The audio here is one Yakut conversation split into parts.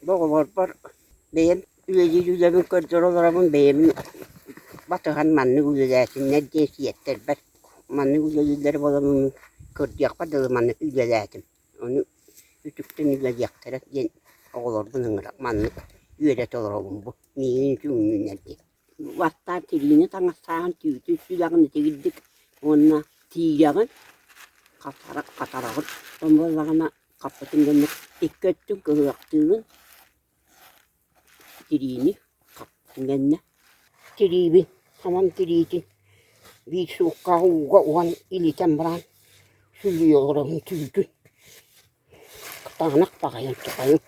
Бу оҕолорбор бэйэм үлэлиир үлэбин көрдөрө олоробун, бэйэбин батыһан маннык үлэлээтиннэр диэн сиэттэрбэр маннык үлэлииллэрэ буолан кырдьыахпар дылы маннык үлэлээтим. Ону үтүктэн үлэлиэхтэрэ диэн оҕолорбун ыҥыра маннык үөрэтэ олоробун бу миигин үтүгүннүннэр диэн. Бастаан тириини таҥастааҕын түүтүн сүлэҕин итигирдик уонна тиирэҕин хатараҕын оттон буоллаҕына хаппытын гыннык икки өттүн кыһыахтыыгын тириини хаппытын кэннэ тириибин самам тириитин биир сууккаҕа ууга уган илитэн баран сүлүйэ олоробун түүтүн Кытаанах баҕайы чахайым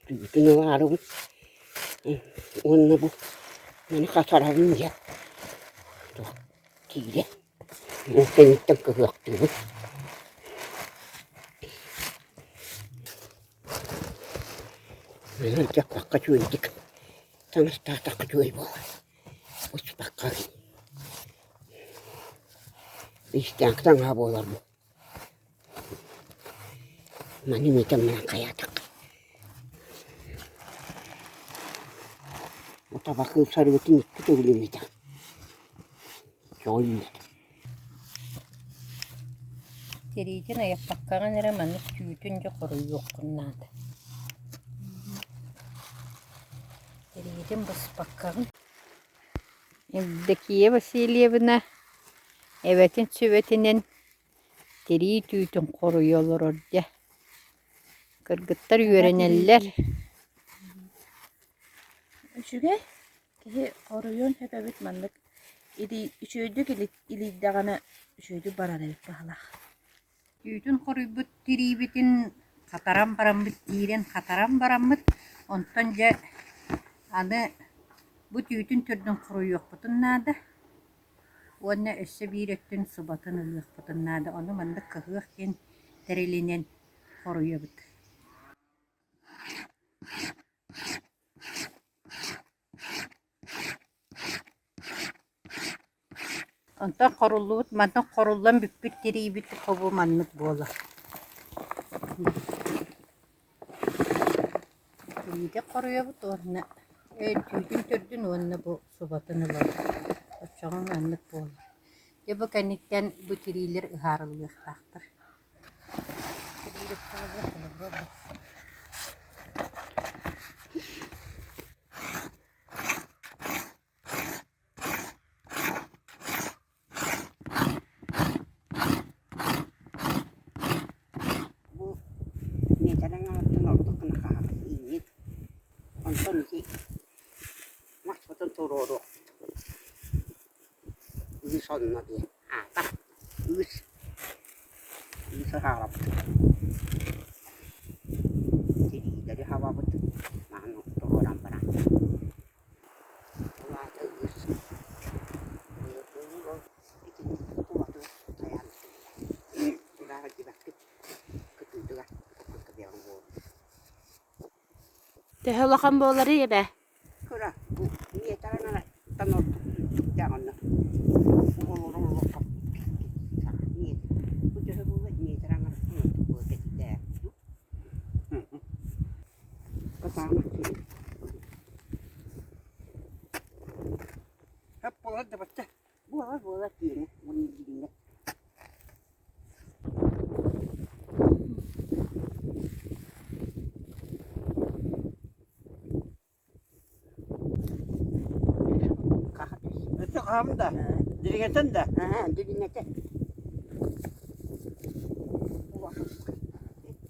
түүтүн ылаарыбын уонна бу маны хатарабын дьэ туох киирэ ол кэнниттэн кыһыахтыыбын Маны дьаппакка үчүгэйдик таҥастаатахха үчүгэй буолар быспакка истээх таҥаһа буолар бу Маны миитэн баран хайаатахха Табакын сарыытын икки төгүл имитэ Чоҕуйбут Тириитин айаппаккаҕын эрэ маннык түүтүн дьэ хоруйуоххун наада. Тириитин быспаккаҕын. Евдокия Васильевна эбэтин сүбэтинэн Тирии түүтүн хоруйа олорор дьэ, кыргыттар үөрэнэллэр Үчүгэй, киһи хоруйуон сөп эбит маннык үчүгэйдик илийдэҕинэ үчүгэйдик барар эбит баһылаах. Түүтүн хоруйбут тириибитин хатаран бараммыт, тиирэн хатаран бараммыт, онтон дьэ аны бу түүтүн төрдүн хоруйуохпутун наада Уонна өссө биир өттүн субатын ылыахпытын наада, ону маннык кыһыах диэн тэрилинэн хоруйабыт. Онтон хоруллубут маннык хоруллан бүппүт тириибит хобу маннык буолар. Тириитэ хоруйабыт уонна түүтүн төрдүн уонна бу субатын ылабыт. Оччоҕо маннык буолар. Дьэ бу кэнниттэн бу тириилэр ыһаарыллыахтаахтар. Бу миэтэрэ аҥаарыттан ордук гына хаһаҕын иинньик. Онтон ити маспытын туруоруохпут. Ыыс онно диэн аата ыыс ыыс ыһаарабыт. Тириилэри хабабыт маһын туруоран баран. Ол аата ыыс былыргы итинник тулатын хайаан да дибэккит кытыытыгар кыбыаҕын буолбут. Төһө улахан буоларый эбээ? Кыра бу миэтэрэ аҥарыттан ордук үрдүктээх онно олорор олоххо бу төһө буолуой миэтэрэ аҥарыттан ордук буолуо кэтитэ Кытаанах киһи Хөп буолар да бачча буолар буолар киэнэ уонна дьиҥнэ Өссө хаһабын да? Дириҥэтэн да? Аа, дириҥэтэн.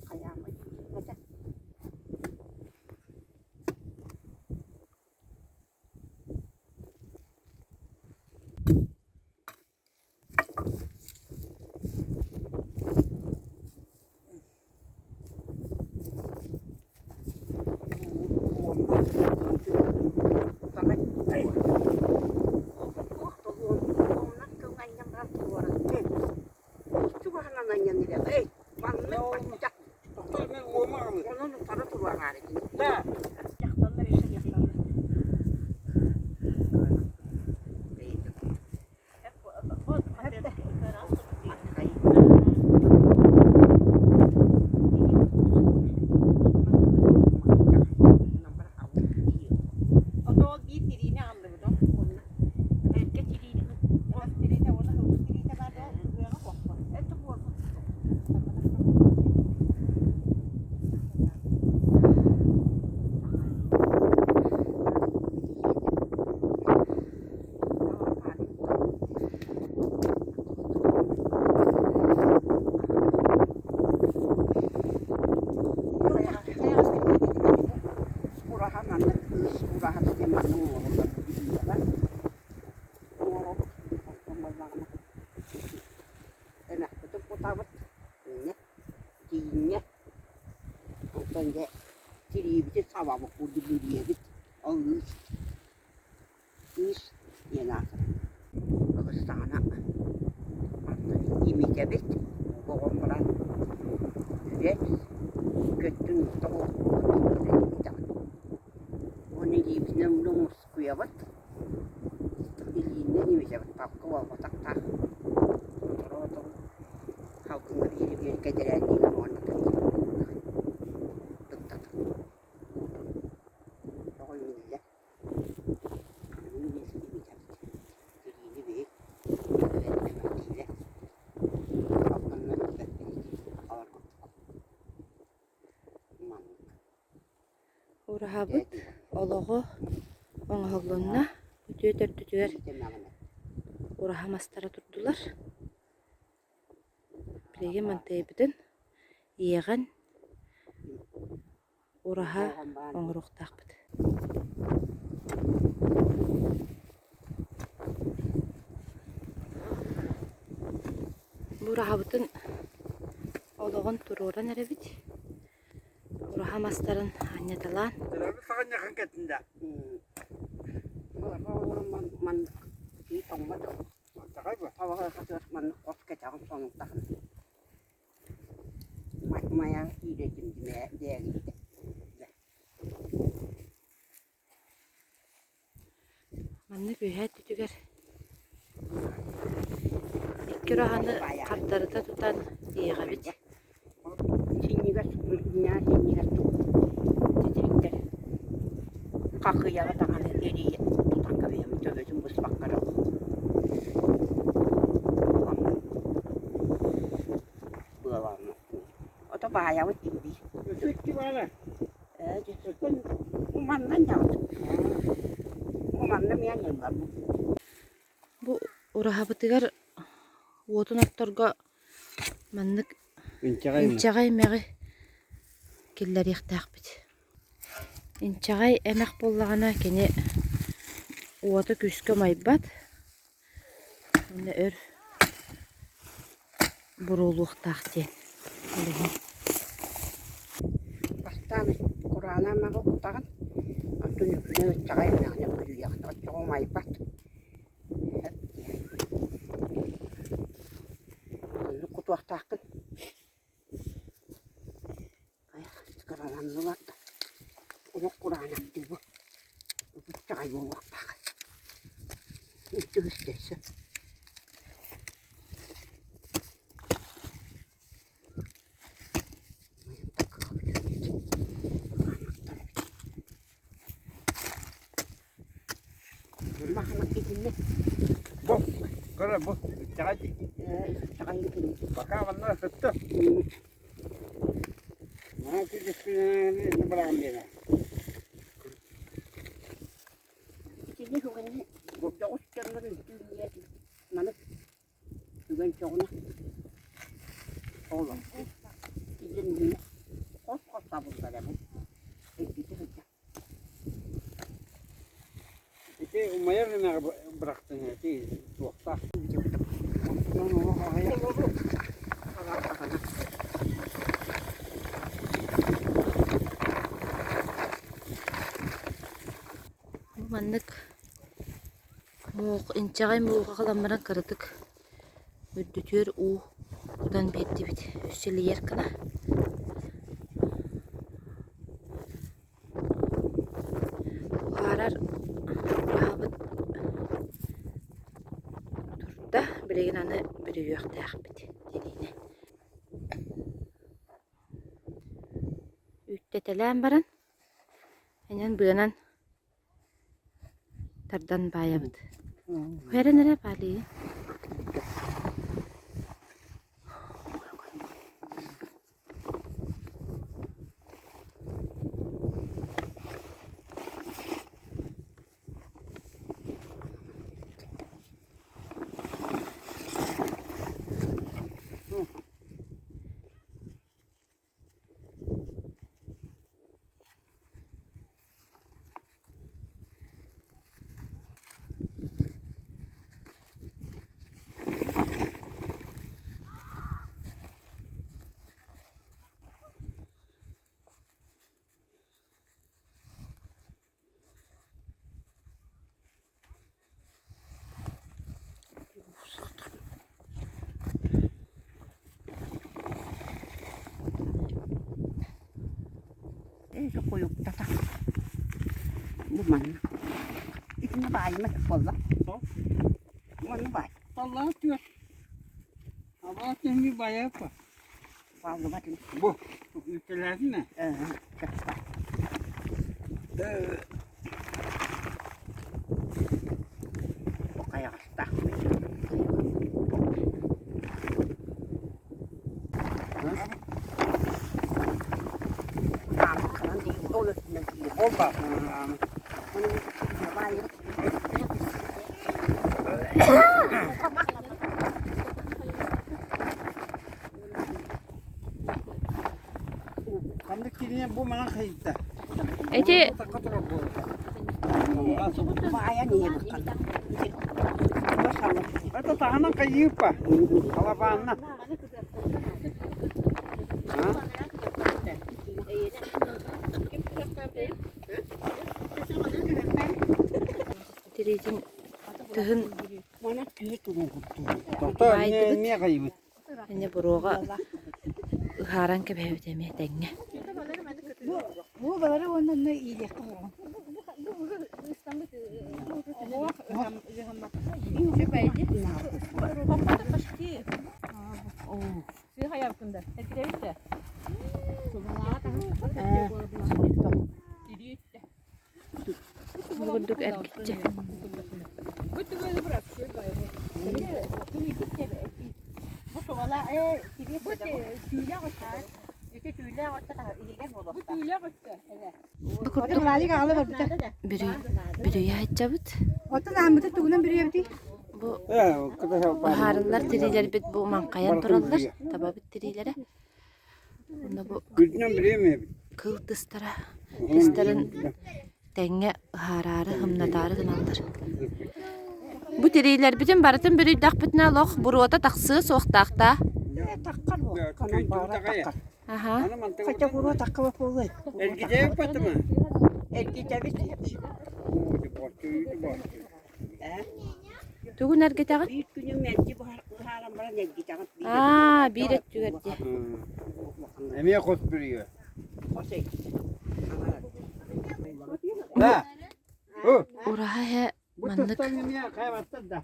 Хайаамай дириҥэтэн. Ураһата диэн манна оҥоһуллар билиэҕэ. Оҥоробут. Онтон буоллаҕына эмэхпитин кутабыт. Инньэ тииҥҥэ. Онтон дьэ тириибитин сабабыт курдук бүрүйэбит. Ол ыыс ыыс диэн аатырар. Ылыстаҕына онтон имитэбит, оҕом баран үрэр, көттүн тоҕуохпутун имитэҕин. Уонна илиибитинэн мускуйабыт, илииннэн имитэбит, папка буолбатах таах. Сотору-сотору халгыҥҥа биири-биир кэдэрээтиигин уонна тыктатан уутун тоҕо имиллэр. Ураһабыт олоҕо оҥоһуллунна, үтүө төрдүтүгэр ураһа мастара турдулар. Билигин мантыйбытын иэҕэн Ураһа оҥоруохтаахпыт. Бу ураһабытын олоҕун туруоран эрэбит. Ураһа мастарын анньаталаан. Майаҕа киирэтим дээгиттэ Маннык үөһээ өттүтүгэр икки ураһаны хардарыта тутан иэҕэбит. Синньигэс ньаа синньигэс титириктэр хахыйаҕа даҕаны эрийэ тутан кэбиһэм төбөтүн быспакка эрэ быалааммыт Ото баайабыт дии Икки баара. Ээ Манна ньаҕыт. Манна миэн ыллар. Бу ураһабытыгар уотун отторго маннык инчэҕэй эмэҕи киллэриэхтээхпит. Инчэҕэй эмэх буоллаҕына кини уота күүскэ умайбат уонна өр буруолуохтаах диэн ол иһин. Бастаан кураана эмэҕи кутаҕын, онтон үксүн ыччаҕай эмэҕинэ бүрүйэҕин, оччоҕо умайбат. Оннук кутуохтааххын. Кыраланнылар да, олох кураанахтыы бу. Ыччаҕай буолуохтаах. Икки-үс сөп. Бу, көрө бу, иччэҕэй дии. Пока манна сытта. Мана түспүнэ быраҕан биэрэ. Итини күгэнни дьоҕус дьоннор үстүүннэр маны түгэн чоҕуна оҕолор итиннэ хос-хос табыллар эбит өйдүтэ сылдьар. Ити умайар эмэҕи бырахтыҥ ити туохтаах. Бу маннык муох инчэҕэй муоҕа ылан баран кыратык үрдүтүөр уу кутан биэрдибит силийэр гына. Уһаарар ураһабыт турда, билигин аны бүрүйүөхтээхпит тириинэн. Үүттэтэлээн баран, инэн быанан тардан баайабыт. Уһэрэн эрэ баалыы. Ээ куйуктата. Бу манна. Итиннэ баайыма буолла. Манна баай. Таллаҕа түөр. Абаа түһүҥҥү байаппа. Бааллыбатын. Бу үтэлээтин ээ. Бу хайаҕастаах. Ханнык кирине бу манан хайытта. Эти Это таһынан хайыыппа. Халабаанна. Тириитин тыһын Тохтоо, эмиэ хайыбыт. Эмиэ буруоҕа ыһааран кэбиһэбит эмиэ тэҥҥэ. Бу балары уонна онно иилиэххэ бороҕон. Бу курдук эргиччи. Бу курдук бүрүйэ сылдьабыт. Бу баһаарылар тириилэрбит бу маҥхайан тураллар, табабыт тириилэрэ. Уонна бу кыл тыстара тыстарын тэҥҥэ ыһаараары, ымнатаары гыналлар. Бу тириилэрбитин барытын бүрүйдэхпитинэ олох буруота тахсыа суохтаах даа? Аха. Хотя буруо таххыба буолуой. Эргитэбит. Тугун эргитэҕин? Биир күнү мэлдьи быһааран баран эргитэҕин. Аа, биир өттүгэр дии. Эмиэ хос бүрүйүө. Хос эргитэ. Да. Ураһа эһэ Бу маннык тустан эмиэ хайабаттар да.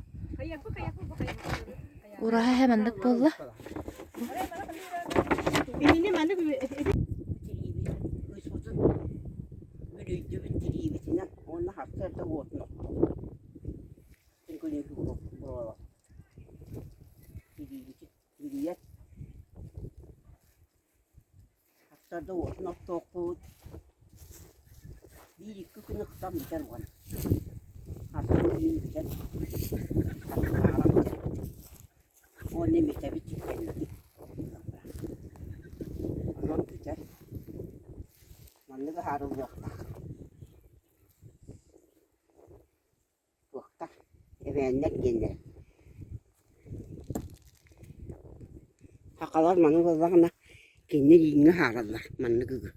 Ураһа эһэ маннык буолла. Инини маннык Ыспытын бүрүйдүбүт тириибитинэн уонна сарсыарда уотун оттобут. Тириибитин бүрүйэн сарсыарда уотун оттуохпут. Биир-икки күн ыксан бүтэр уонна сарсын түүн бүтэн сарсын бүтэр. Уонна имитэбит кэнники. Онон бүтэр. Маннык аһаарыллыахтаах. Туохтар эбээннэр диэннэрэ. Сахалар маны буоллаҕына кинилэр ииҥҥэ аһаараллар маннык ыгы.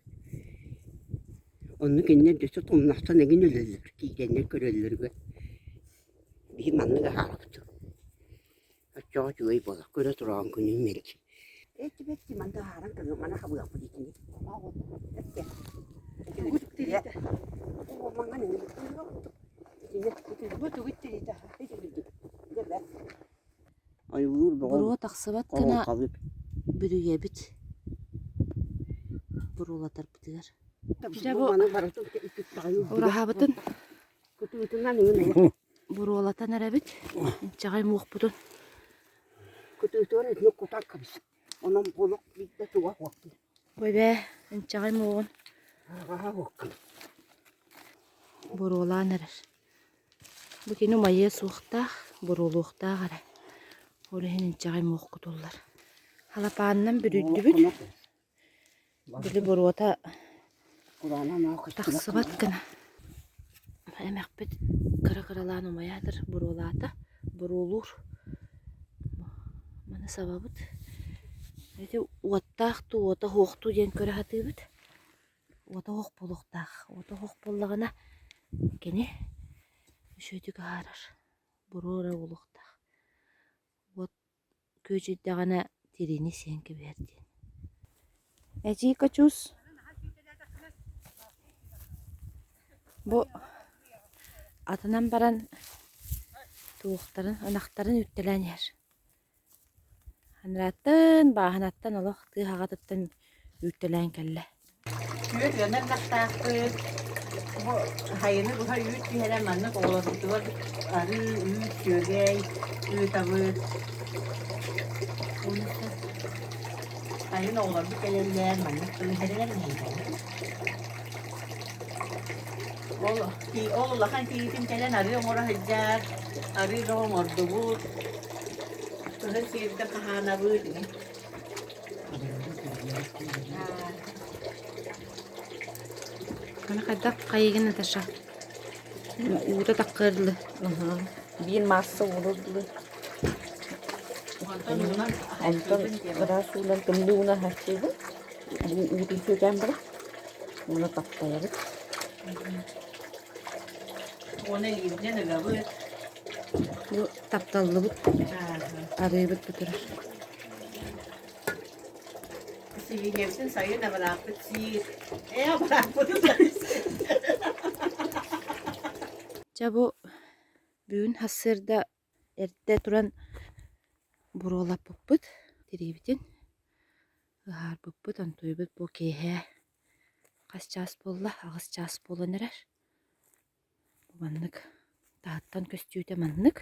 Онно кинилэр өссө тумнахтан эҥин өлөллөр, киирэннэр көрөллөрүгэр. Биһи маннык аһаарабыт. Оччоҕо үчүгэй буолар, көрө тураҕын күнүн мэлдьи. Эти бэти манна аһааран көмө маны хабыахпыт итини. Эттэ. Ойуулуур бөҕө Буруо тахсыбат гына бүрүйэбит буруолатарбытыгар. Дьэ бу ураһабытын буруолатан эрэбит. Инчэҕэй муохпутун. Кытыытыгар итини кутан кэбис. Онон олох биирдэ туга уохпун. Бэбээ, инчэҕэй муоҕун Аҕаһа уоххун. Буруолаан эрэр. Бу кини умайыа суохтаах, буруолуохтаах эрэ. Ол иһин инчэҕэй муох кутуллар. Халапаанынан бүрүйдүбүт. Били буруота тахсыбат гына. Эмэхпит кыра-кыралаан умайаатар, буруолаата, буруолуур. Маны сабабыт. Ити уоттаах дуу, уота суох дуу диэн көрө сатыыбыт. Уота суох буолуохтаах. Уота суох буоллаҕына кини үчүгэйдик аһаарар, буруо эрэ буолуохтаах. Уот күөдьүйдэҕинэ тириини сиэн кэбиһэр диэн. Эдьиий Качус. Бу атынан баран туохтарын, ынахтарын үүттэлээн иһэр. Анарааттан, бааһынаттан олох тыа хаҕатыттан үүттэлээн кэллэ. Түөрт ыанар ынахтаахпыт. Бу сайыны быһа үүт түһэрэн маннык оҕолорбутугар арыы, үүт, сүөгэй ыытабыт. Сайын оҕолорбут кэлэллэр, маннык түһэрэлэр мэһэйдэрэ. Ол, ол улахан киһитин кэлэн арыы оҥоро сылдьар, арыы бөҕө оҥордубут. Кыһын сииргэ хаһаанабыт ини. Аны хайдах хайыгын Наташа? Уута таххыар дылы. Биир маасса уулур дылы. Онтон уунан Онтон ыраас уунан тымныы уунан аһаччыыбын. Уутун сүөкээн баран уонна таптайабыт. Уонна илиибитинэн ыгабыт. Бу тапталлыбыт арыыбыт бу турар. Сибиинньэбитин сайын абыраахпыт сиир. Ээ абыраахпытын сайын сиир. Чэ бу бүгүн сарсыарда эрдэ туран буруолаппыппыт тириибитин ыһаарбыппыт онтуйбут бу киэһэ хас чаас буолла 8 чаас буолан эрэр бу маннык таһыттан көстүүтэ маннык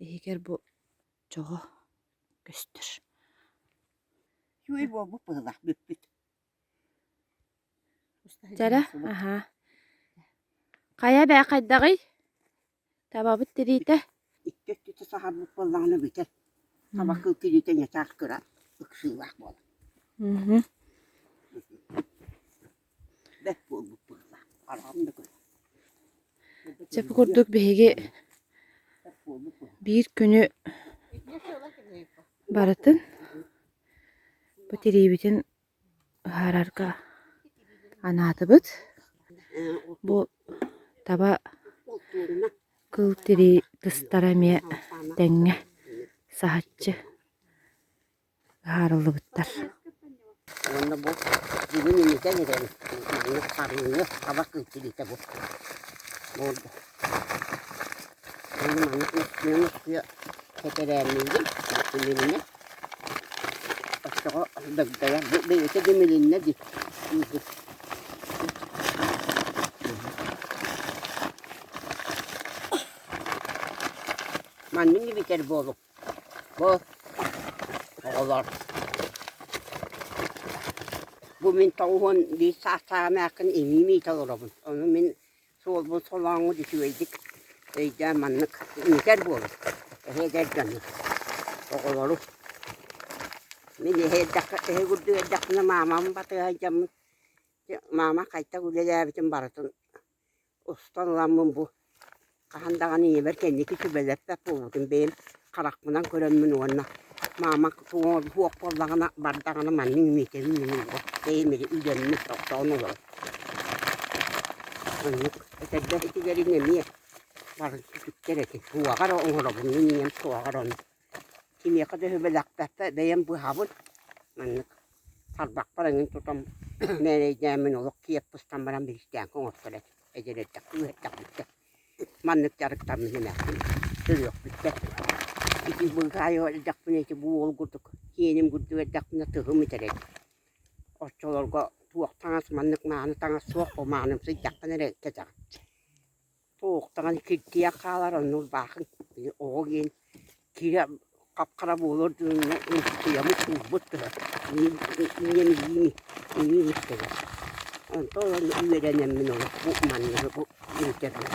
иһигэр бу чоҕо көстөр Үчүгэй буолбут быһыылаах бүппүт. Чара, аһаа. Хайа бээ хайдаҕый? Табабыт тириитэ? Икки өттүтэ саһарбыт буоллаҕына бүтэр. Таба кыл тириитэ ньачаас кыра, ыксыылаах буолар. Бэрт буолбут быһыылаах. Хараҕым да көрөр. Чэ, бу курдук биһиги биир күнү барытын бу тириибитин ыһаарарга анаатыбыт. Бу таба кыл тирии тыстара эмиэ тэҥҥэ саһаччы ыһаарыллыбыттар. Уонна бу бүгүн имитэн эрэбит. Маннык харыыны хаба кыыл тириитэ бу. Буолду. Уонна маннык мускуйа-мускуйа сэтэрээнниигин илиминэн. Оччоҕо дагдайар. Бу бэйэтэ димилиннэ дии. Маннык имитэр буолуҥ. Бу оҕолор бу мин 91 саастаах эмээххин имиим иитэ олоробун. Ону мин суолбун солооҥҥут үчүгэйдик өйдөөн маннык имитэр буолуҥ. Эһи эдэр дьону, оҕолору. Мин эһи эрдэххэ эһи курдук эрдэхпинэ маамам батыһа сылдьаммын маама хайдах үлэлээбитин барытын устан ыламмын бу хаһан даҕаны ийэбэр кэнники сүбэлэппэт буолбутум бэйэм харахпынан көрөммүн уонна маама суох буоллаҕына бардаҕына маннык имитэбин мин бэйэм эрэ үлэммин тохтоон олорон оннук этэрбэс этигэрин эмиэ бары сүтүктэр этим суоҕар оҥоробун мин ийэм суоҕар ону кимиэхэ да сүбэлэхпэппэ бэйэм быһабын маннык тарбахпар эҥин тутан мээрэйдээммин олох киэп быстан баран биристээҥки оҥостор этим эдэр эрдэхпин үөрэхтэхпиттэн маннык дьарыктаммын эмээхпин төрүөхпүттэн ити быыкаайы эрдэхпинэ ити бу уол курдук сиэним курдук эрдэхпинэ тыһым итэр этим оччолорго туох таҥас маннык мааны таҥас суох бу маанымсыйдаххына эрэ кэтэҕин Туохтаҕын киртийэн хаалар онно ырбаахыҥ били оҕо диэн кирэ хап-хара буолуор дылы ынтыйаммыт куурбут тыла ийэм илиим илиим истэрэ онтон онно үөрэнэммин олох бу манныгы бу интернет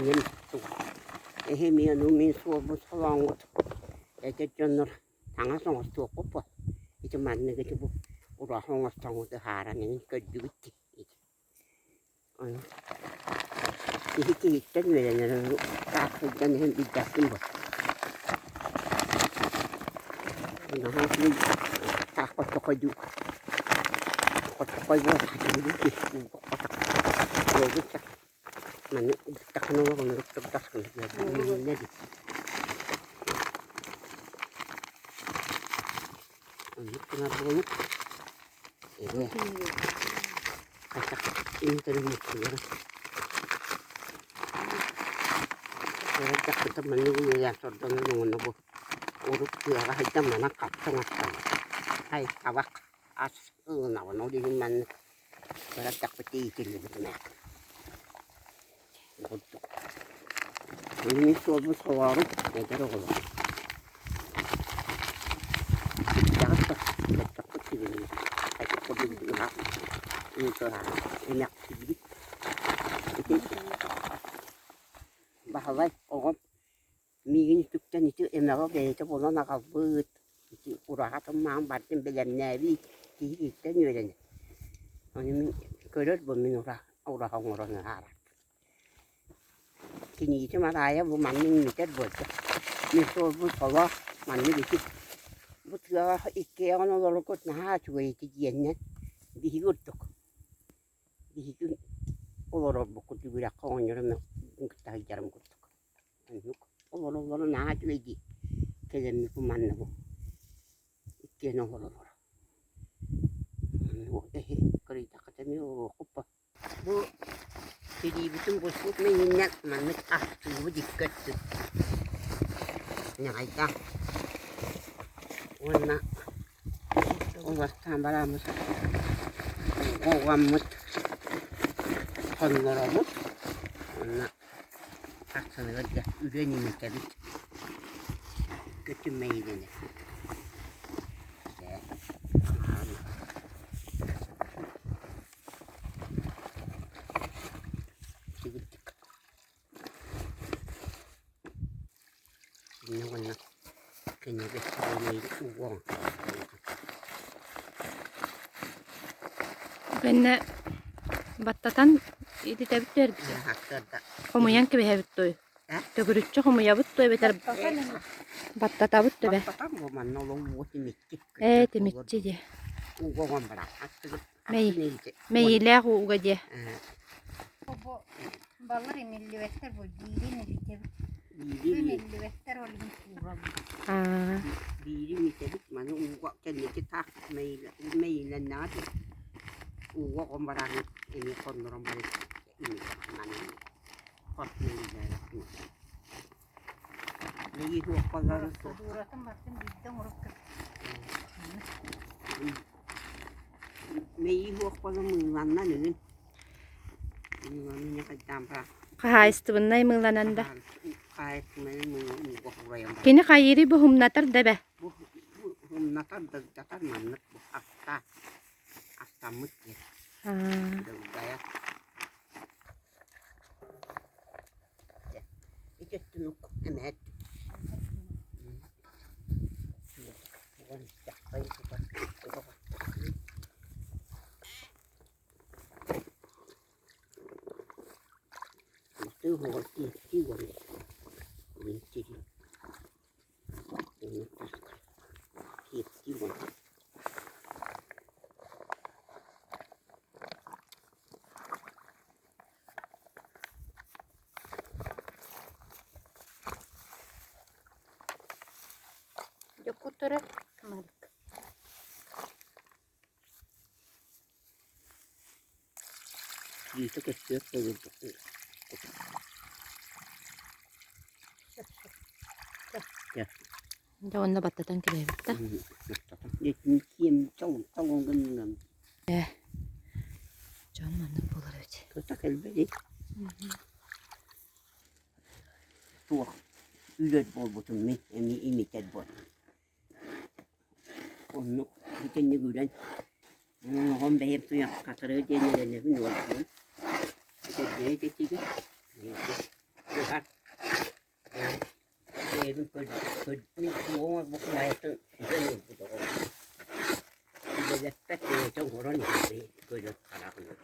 ийэм туга эһи эмиэ ону мин суолбун солооҥҥут эдэр дьоннор таҥас оҥостуоххут буо ити манныгы ити бу ураһа оҥостоҥҥут ыһааран эҥин көрдүгүт дии ити Киһи киһиттэн үөрэнэр, таах сылдьан иһэн билбэппин буо. Наһаа үчүгэй таах хоччохойдуу хоччохой буолар Маны ыыттаххына олох оннук турдах гына дии. Оннук гынар буолуҥ. Эбээ. Хайдах имитэрин мускуйарын. Көрөрдөхпүтүн маннык үлэлээн сордонон уонна бу урут тыаҕа сылдьан манан хапсыҥ астабыт. Ай табах ас ылынабын ол иһин маннык көрөрдөхпүтэ иитиллибит эмээхсин. Курдук. Мин суолбун солоорум эдэр оҕолор. Иттэҕит да көттөххүт сибилигин. Ити курдук ыһаах эмэхсийбит. Ити Баһылай оҕом миигин үтүктэн ити эмэҕи бэйэтэ булан аҕалбыт, ити ураһатын маһын барытын бэлэмнээбит, киһи киһиттэн үөрэнэр. Ону мин көрөр бу мин ураһа оҥорон ыһаарарбын. Киниитим араайа бу манна иҥмитэр буолла. Мин суолбун солоох маннык ити бу тыаҕа иккиэйэҕин олороргут наһаа үчүгэй ити диэннэн биһиги курдук Биһиги олорорбут курдук үрэххэ оҕонньорум кытта сылдьарым курдук. Оннук олороллоро наһаа үчүгэй дии. Кэлэммит бу манна бу иккиэн олороллоро. Оннук эһи кырыйдаххыт эмиэ олоруоххут бо. Бу тириибитин буспут мэйииннэн маннык астыыбыт икки өттүн. Ньаҕайдаах уонна Уластаан бараммыт, угаммыт, хонноробут уонна сарсыныгар дьэ үрэн имитэбит, көтүм мэйиилэнэр. Итигирдик. Инньэ уонна кинигэ угуоҥ Кэннэ баттатан ититэбит дуо эргиччи? Хомуйан кэбиһэбит дуо? Төгүрүччү хомуйабыт дуо эбэтэр баттатабыт дуо эбэ? Баттатан бу манна олоҥ уот имиччи. Ээ тимиччи дии. Угуоҥ баран Мэйиилээх ууга диэ. Бу балар имиллибэттэр бу биири имилитэбит. Имиллибэттэр ол иһин куурабыт. Аа. Биири имитэбит маны ууга кэнники таах мэйиилэннэҕэ ууга оҕом барааны эмиэ хоннорон баран имитэбит маны хос мэйиилээбэт Мэйии суохпалларын суох. Процедуратын барытын биирдэ оҥорук Мэйии суохпала мыыланнан үһүн. Мыыланы хайдаан баран. Хаһаайыстыбыннай мыыланан да. Хаһаайыстыбыннай мыыла ууга хурайан баран. Кини хайыырый бу хумнатар да бэ. Бу хумнатар дагдатар маннык бу астаа. Астаммыт диэн. Дагдайар. Ити өттүн эмээт Дьокутара Марк. Биитэ көстүөх Дьэ уонна баттатан кэбиһэбит да. Ээ, дьон маннык буолар эбит. Тута кэлбэт Туох үлэр буолбутум мин эмиэ имитэр буоллум. Оннук итинник үрэн оҕом бэйэм туйах хатырыа диэн эрэнэбин уолбун. Итэрдэйэ ититигин. Бэйэбин көрдүм оҥорбут маайатын дьон ылбыт оҕом. Үлэлэппэт бэйэтэ оҥорон иһэр көрөр хараҕынан.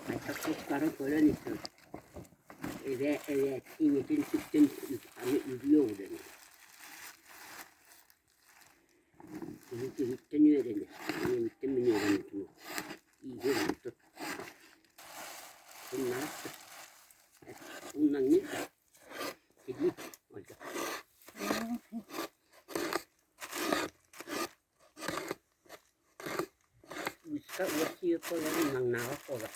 Хайдах туттарын көрөн иһэр. Эбээ эбээ ийэтин сүктэн аны үрүө ууран иһэр. Киһи киһиттэн үөрэнэр, ийэбиттэн мин үөрэммитим ииһи оҥордум. Сымнаҕас да, умнаҥныыр да Тигии, Ольга. Уска уот буоларын маҥнааҕы буолар.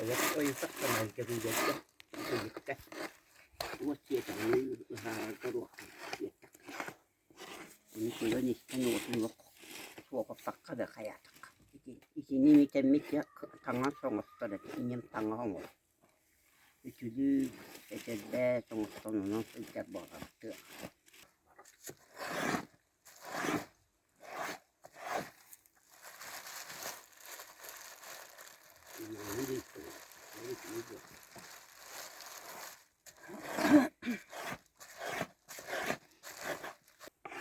Олох ойутах санаайга билэргэ, биликкэ. Уот сиэтэҕинэ ыһаараргар уокка сиэттэххэ. Ону көрөн-истэн уотун олох суоҕуртахха да хайаатахха. Итини имитэммит таҥас оҥостор этэ, ийэм таҥас оҥорор. Үтүлүк, этэрбэс оҥостон онон сылдьар буолабыт.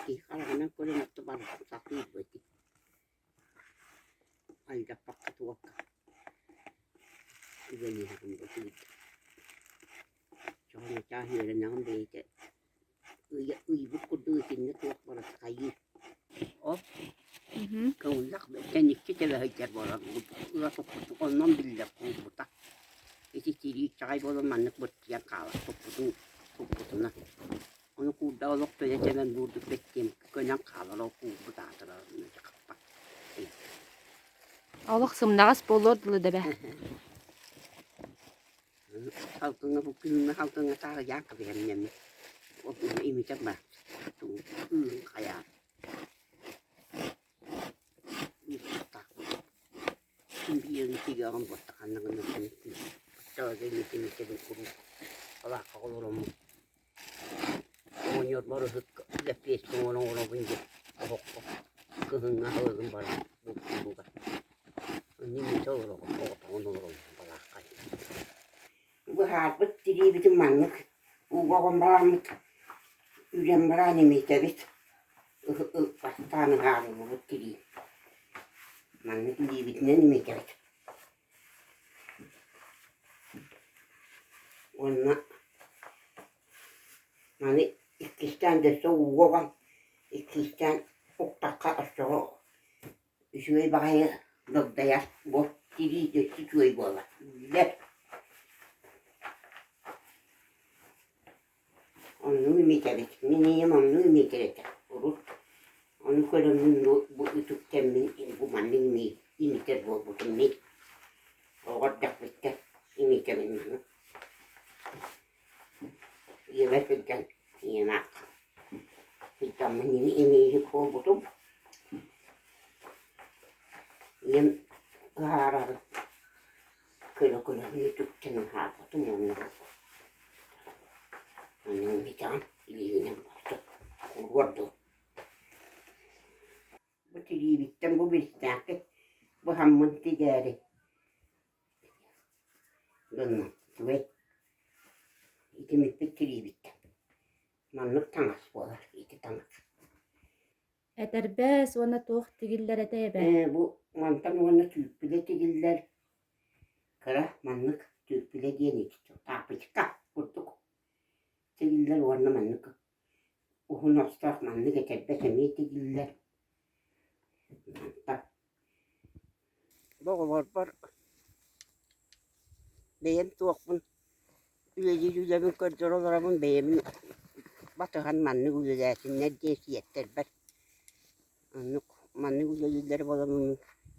Киһи хараҕынан көрөн отто барытын сатыыр бу Алдьаппакка туохха үлэлиэҕин бу Чоҕунатаах үөрэнэҕин бэйэтэ ыйбыт курдук итиннэ туох барыта хайыы. Ол көҥүллэх кэнники тэбэ сылдьар буолан ыа туппутун оннун биллэр куурбута. Ити тирии чаҕай буолан маннык быртыйан хаалар туппутун туппутунан. Ону куурда олох төлө тэбэн буурдук бэттиэм көнөн хаалар ол куурбут аатырар хаппат. Олох сымнаҕас буолуор дылы да бэ. Салгыҥҥа бу күһүҥҥү салгыҥҥа таарыйаан кэбиһэммин ол имитэн баран ыырын хайаан биирин тигэҕин буоттаханна гына оччоҕо имитэ-имитэбин куруук балаакка олороммун оҕонньорбор ыһык лэппиэскэ оҥорон оҥоробун диэн оһоххо кыһыҥҥы аһылыгым баран бултууругар имитэ олороҕун оҕотоҕун олоробун балаакка Быһаарбыт тириибитин маннык ууга оҕон бараммыт үрэн баран имитэбит бастаан ыһаарыллыбыт тирии маннык илиибитинэн имитэбит уонна маны иккистээн дөссө ууга уган иккистээн уктахха оччоҕо үчүгэй баҕайы дагдайар бу тирии өссө үчүгэй буолар биллэр Оннук имитэбит мин ийэм оннук имитэр этэ урут ону көрөммүн бу үтүктэммин бу маннык имитэр буолбутум мин оҕо эрдэхпиттэн имитэбин маны ийэбэр сылдьан ийэм аахха сылдьаммын имииһик буолбутум ийэм ыһаарарын көрө-көрө үтүктэн ыһаарбытым уонна Онно имитэҕин илиигинэн барыта куруор дуу Бу тириибиттэн бу биристээххит быһаммын тигээри гынным үчүгэй итимиппит тириибиттэн маннык таҥас буолар ити таҥас Этэрбэс уонна туох тигиллэр этэй эбээ? Бу мантан уонна түүппүлэ тигиллэр кыра маннык түүппүлэ диэн ити таапычка курдук тигиллэр уонна маннык уһун остоох маннык этэрбэс эмиэ тигиллэр мантан Бу оҕолорбор бэйэм туохпун үлэлиир үлэбин көрдөрө олоробун бэйэбин батыһан маннык үлэлээтиннэр диэн сиэттэрбэр оннук маннык үлэлииллэрэ буолан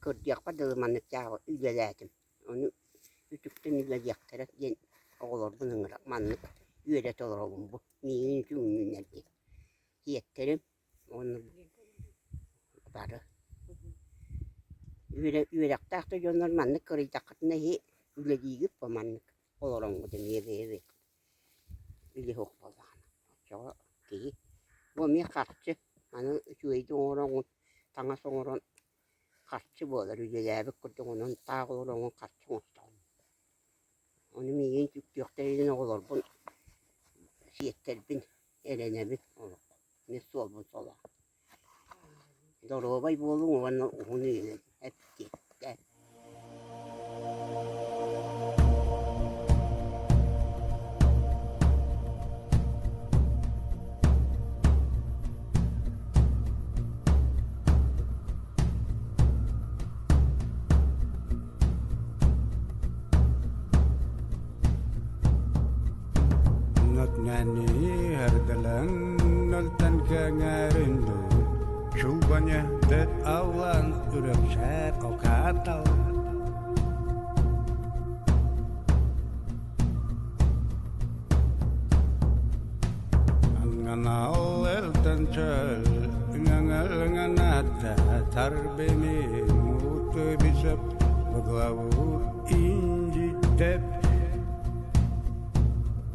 кырдьыахпар дылы маннык үлэлээтим ону үтүктэн үлэлиэхтэрэ диэн оҕолорбун ыҥыра маннык үөрэтэ олоробун бу миигин үтүгүннүннэр диэн сиэттэрим уонна бары үөрэхтээх да дьоннор маннык кырыйдаххытына иһи үлэлиигит бу маннык олороҥҥут эмиэ бэйэбит үлэ суох буоллаҕына оччоҕо киһи бу эмиэ харчы аны үчүгэйдик оҥороҥҥут таҥас оҥорон харчы буолар үлэлээбит курдук онон таах олороҥҥун харчы оҥостоҕун ону миигин үктүөхтэрин оҕолорбун сиэттэрбин эрэнэбин олох мин суолбун солоон доруобай буолуҥ уонна уһун үйэлэн эппиэттээн Tar beni mutlu bisep Главу инди деп.